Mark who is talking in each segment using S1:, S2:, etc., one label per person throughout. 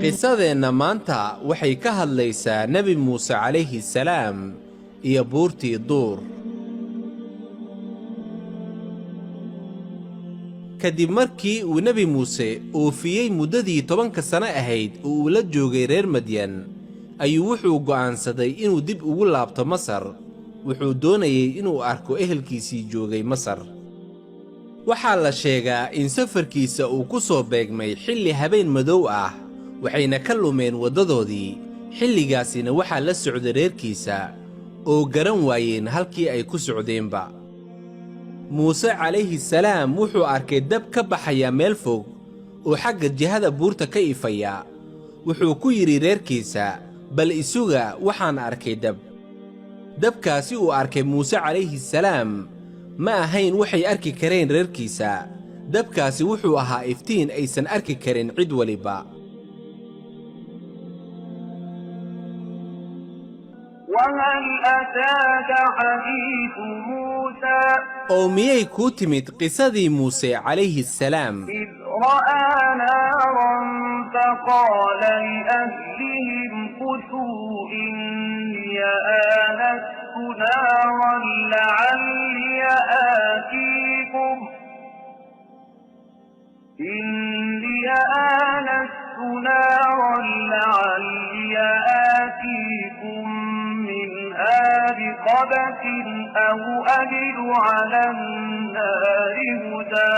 S1: Qisadeenna maanta waxay ka hadlaysaa Nebi Muuse calayhi salaam iyo buurtii Duur. Kadib markii uu Nebi Muuse oofiyey muddadii 10-ka sano ahayd oo uu la joogay reer Madyan, ayuu wuxuu go'aansaday inuu dib ugu laabto Masar. Wuxuu doonayey inuu arko ehelkiisii joogay Masar. Waxaa la sheegaa in safarkiisa uu ku soo beegmay xilli habeen madow ah, waxayna ka lumeen waddadoodii. Xilligaasina waxaa la socday reerkiisa oo garan waayeen halkii ay ku socdeenba. Muuse calayhi salaam wuxuu arkay dab ka baxaya meel fog oo xagga jihada buurta ka ifaya. Wuxuu ku yidhi reerkiisa, bal isuga, waxaan arkay dab. Dabkaasi uu arkay Muuse calayhi salaam ma ahayn waxay arki kareen reerkiisa. Dabkaasi wuxuu ahaa iftiin aysan arki karin cid waliba.
S2: وهل أتاك حديث موسى؟
S1: Oo miyay kuu timid qisadii Muuse calayhi salaam؟
S2: إذ رأى نارا فقال لأهله امكثوا إني آنست نارا لعلي آتيكم إني آنست نارا لعلي آتيكم منها بقبس أو أجد على النار هدى.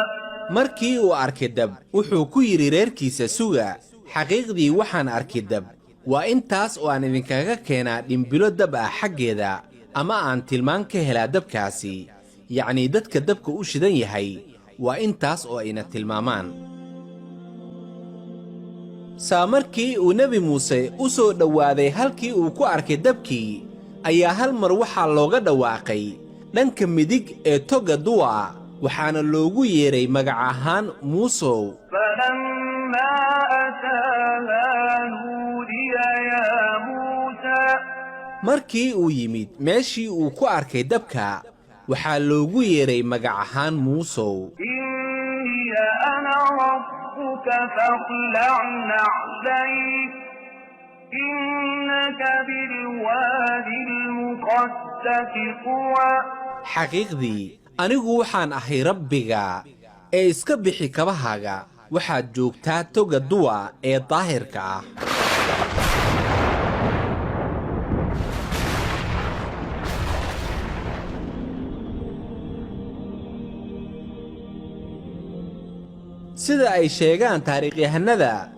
S1: Markii uu arkay dab, wuxuu ku yidhi reerkiisa, suga, xaqiiqdii waxaan arkay dab. Waa intaas oo aan idinkaga keenaa dhimbilo dab ah xaggeeda, ama aan tilmaan ka helaa dabkaasi, yacnii dadka dabka u shidan yahay, waa intaas oo ayna tilmaamaan. Saa markii uu Nebi Muuse u soo dhowaaday halkii uu ku arkay dabkii, ayaa hal mar waxaa looga dhawaaqay dhanka midig ee toga Duwa, waxaana loogu yeedhay magac ahaan, Muusow.
S2: فلما أتاها نودي يا موسى.
S1: Markii uu yimid meeshii uu ku arkay dabka, waxaa loogu yeedhay magac ahaan, Muusow.
S2: إني أنا ربك فاخلع نعليك إنك بالوادي المقدس طوى.
S1: Xaqiiqdii anigu waxaan ahay Rabbiga, ee iska bixi kabahaaga, waxaad joogtaa toga Duwa ee daahirka ah. Sida ay sheegaan taariikhyahanada,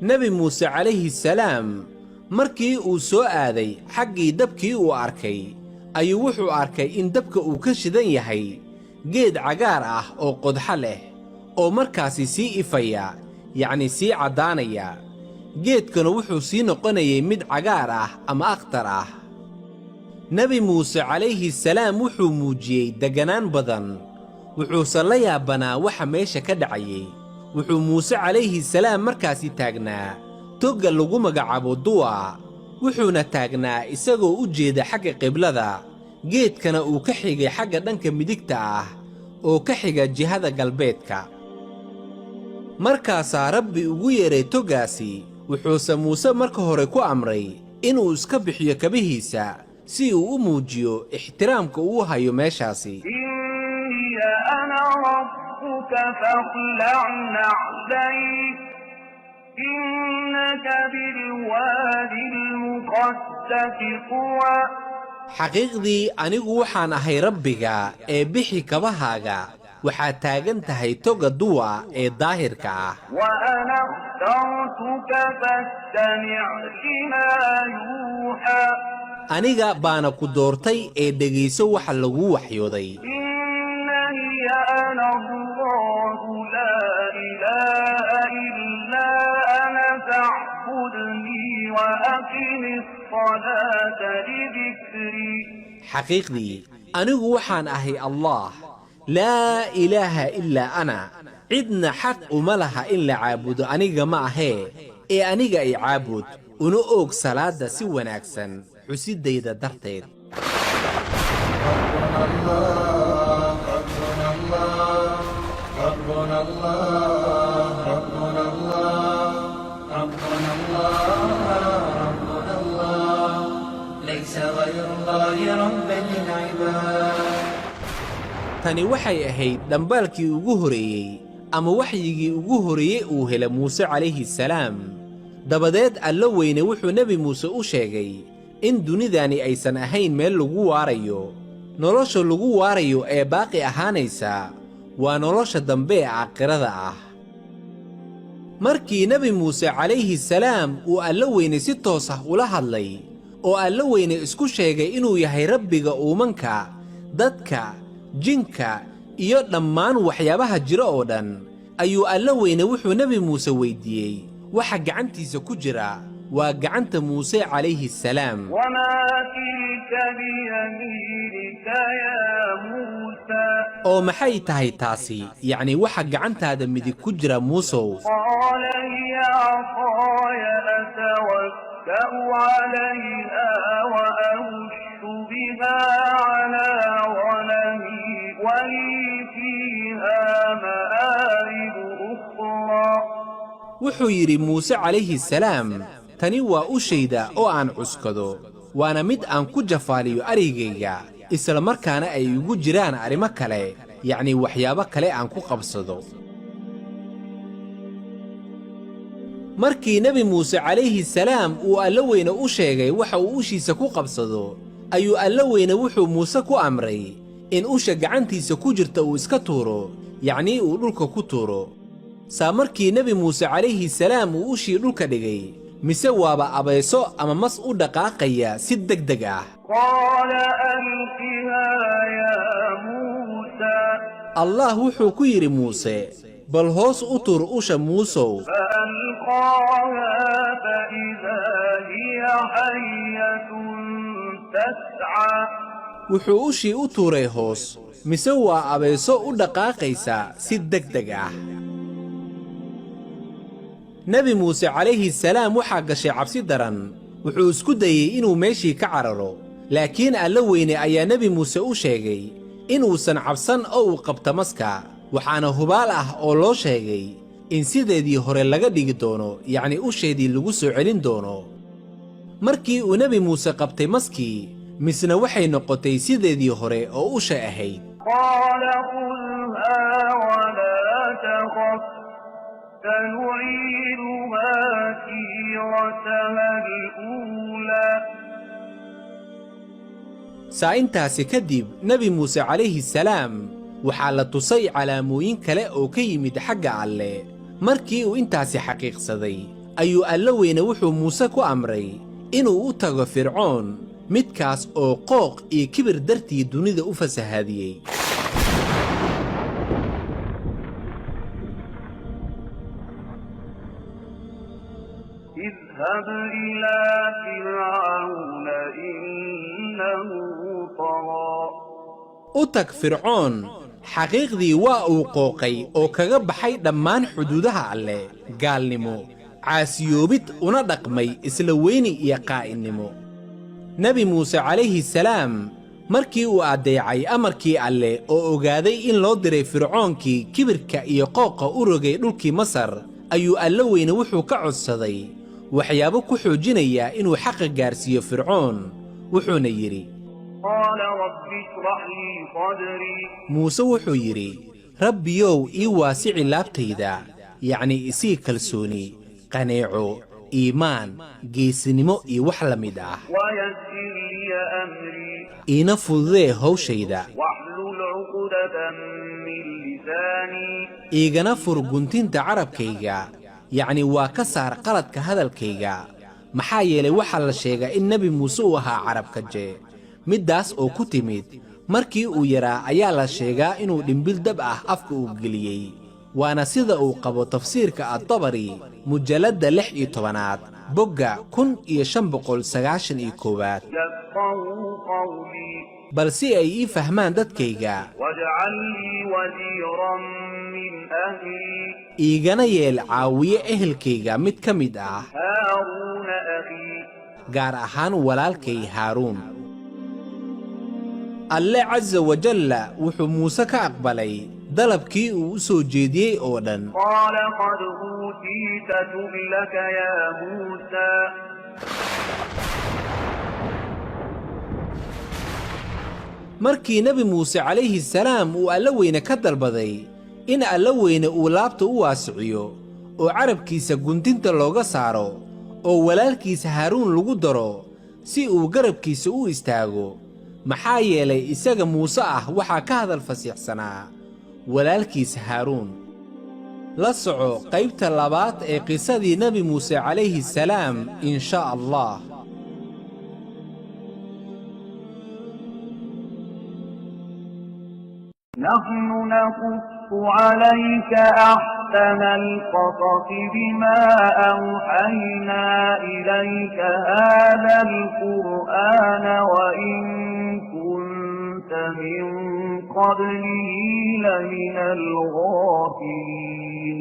S1: Nebi Muuse calayhi salaam markii uu soo aaday xaggii dabkii uu arkay, ayuu wuxuu arkay in dabka uu ka shidan yahay geed cagaar ah oo qodxo leh oo markaasi sii ifaya, yacni sii caddaanaya. Geedkuna wuxuu sii noqonayay mid cagaar ah ama akhtar ah. Nebi Muuse calayhi salaam wuxuu muujiyey degganaan badan, wuxuuse la yaabanaa waxa meesha ka dhacayay. Wuxuu Muuse calayhi salaam markaasi taagnaa togga lagu magacaabo Duwa, wuxuuna taagnaa isagoo u jeeda xagga qiblada, geedkana uu ka xigay xagga dhanka midigta ah oo ka xiga jihada galbeedka. Markaasaa Rabbi ugu yeedhay toggaasi, wuxuuse Muuse marka hore ku amray inuu iska bixiyo kabihiisa si uu u muujiyo ixtiraamka uu hayo meeshaasi.
S2: إني أنا ربك فاخلع نعليك إنك بالوادي المقدس طوى.
S1: Xaqiiqdii anigu waxaan ahay Rabbiga, ee bixi kabahaaga, waxaad taagan tahay toga Duwa ee daahirka ah.
S2: وأنا اخترتك فاستمع لما يوحى.
S1: Aniga baana ku doortay, ee dhegayso waxa laguu waxyooday.
S2: إنني أنا الله لا إله إلا أنا فاعبدني وأقم الصلاة لذكري.
S1: Xaqiiqdii anigu waxaan ahay Allah, laa ilaaha ilaa ana, cidna xaq uma laha in la caabudo aniga ma ahee, ee aniga i caabud, una oog salaadda si wanaagsan xusiddayda darteed.
S3: ربنا الله، ربنا الله، ربنا الله، ربنا الله، ربنا الله.
S1: Tani waxay ahayd dhambaalkii ugu horeeyey ama waxyigii ugu horeeyey uu hela Muuse calayhi salaam. Dabadeed Alla weyne wuxuu Nebi Muuse u sheegay in dunidani aysan ahayn meel lagu waarayo. Nolosha lagu waarayo ee baaqi ahaanaysa waa nolosha dambe ee aakhirada ah. Markii Nebi Muuse calayhi salaam uu Alla weyne si toos ah ula hadlay oo Alla weyne isku sheegay inuu yahay Rabbiga uumanka, dadka, jinka iyo dhammaan waxyaabaha jira oo dhan, ayuu Alla weyne wuxuu Nebi Muuse weydiiyey waxa gacantiisa ku jira. Waa gacanta Muuse calayhi salaam.
S2: وما تلك بيمينك يا موسى؟
S1: Oo maxay tahay taasi, yacni waxa gacantaada midig ku jira, Muusow?
S2: قال هي عصاي أتوكأ عليها وأهش بها على غنمي ولي فيها مآرب أخرى.
S1: Wuxuu yidhi Muuse calayhi salaam: tani waa ushayda oo aan cuskado, waana mid aan ku jafaaliyo arigayga, isla markaana ay igu jiraan arrimo kale, yacni waxyaabo kale aan ku qabsado. Markii Nebi Muuse calayhi salaam uu Alla weyne u sheegay waxa uu ushiisa ku qabsado, ayuu Alla weyne wuxuu Muuse ku amray in usha gacantiisa ku jirta uu iska tuuro, yacnii uu dhulka ku tuuro. Saa markii Nebi Muuse calayhi salaam uu ushii dhulka dhigay, mise waaba abayso ama mas u dhaqaaqaya si degdeg ah.
S2: قال ألقها يا موسى.
S1: Allah wuxuu ku yidhi Muuse: bal hoos u tuur usha, Muusow.
S2: فألقاها فإذا هي حية تسعى.
S1: Wuxuu ushii u tuuray hoos, mise waa abayso u dhaqaaqaysa si degdeg ah. Nebi Muuse calayhi salaam waxaa gashay cabsi daran. Wuxuu isku dayey inuu meeshii ka cararo, laakiin Alla weyne ayaa Nebi Muuse u sheegay inuusan cabsan oo uu qabto maska, waxaana hubaal ah oo loo sheegay in sideedii hore laga dhigi doono, yacni usheedii lagu soo celin doono. Markii uu Nebi Muuse qabtay maskii, misna waxay noqotay sideedii hore oo usha ahayd.
S2: قال خذها ولا تخف، سنعيدها سيرتها الأولى.
S1: Saa intaasi kadib Nebi Muuse calayhi salaam waxaa la tusay calaamooyin kale oo ka yimid xagga Alle. Markii uu intaasi xaqiiqsaday, ayuu Alla weyne wuxuu Muuse ku amray inuu u tago Fircoon, midkaas oo qooq iyo kibir dartii dunida u fasahaadiyey.
S2: اذهب إلى فرعون إنه طغى.
S1: U tag Fircoon, xaqiiqdii waa uu qooqay oo kaga baxay dhammaan xuduudaha Alle, gaalnimo, caasiyoobid, una dhaqmay isla weyni iyo qaa'innimo. Nebi Muuse calayhi salaam markii uu addeecay amarkii Alle oo ogaaday in loo diray Fircoonkii kibirka iyo qooqa u rogay dhulkii Masar, ayuu Alla weyne wuxuu ka codsaday waxyaabo ku xoojinaya inuu xaqa gaarsiiyo Fircoon, wuxuuna yidhi:
S2: قال رب اشرح لي صدري.
S1: Muuse wuxuu yidhi: Rabbiyow, ii waasici laabtayda, yacni isii kalsooni, qaneeco, iimaan, geesinimo iyo wax la mid ah.
S2: ويسر لي أمري.
S1: Iina fududee hawshayda.
S2: واحلل عقدة من لساني.
S1: Iigana fur guntinta carabkayga, yacni waa ka saar qaladka hadalkayga, maxaa yeelay waxaa la sheegaa in Nebi Muuse uu ahaa carabkaje, middaas oo ku timid markii uu yaraa. Ayaa la sheegaa inuu dhimbil dab ah afka uu geliyey, waana sida uu qabo tafsiirka Adtabari, mujalladda 16aad, bogga 1591aad.
S2: يفقهوا قولي.
S1: Bal si ay ii fahmaan dadkayga.
S2: واجعل لي وزيرا من أهلي.
S1: Iigana yeel caawiye ehelkayga mid ka mid ah.
S2: هارون أخي.
S1: Gaar ahaan walaalkay Haaruun. Alle casa wajalla wuxuu Muuse ka aqbalay dalabkii uu u soo jeediyey oo dhan.
S2: قال قد أوتيت سؤلك يا موسى.
S1: Markii Nebi Muuse calayhi salaam uu Alla weyne ka dalbaday in Alla weyne uu laabta u waasiciyo oo carabkiisa guntinta looga saaro oo walaalkiisa Haaruun lagu daro si uu garabkiisa u istaago, maxaa yeelay isaga Muuse ah waxaa ka hadal fasiixsanaa walaalkiisa Haaruun. La soco qaybta labaad ee qisadii Nebi Muuse calayhi salaam, in shaa Allah.
S2: نحن نقص عليك أحسن القصص بما أوحينا إليك هذا القرآن وإن كنت من قبله لمن الغافلين.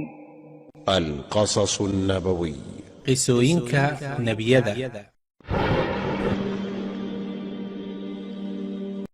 S4: القصص النبوي.
S1: Qisooyinka nebiyada.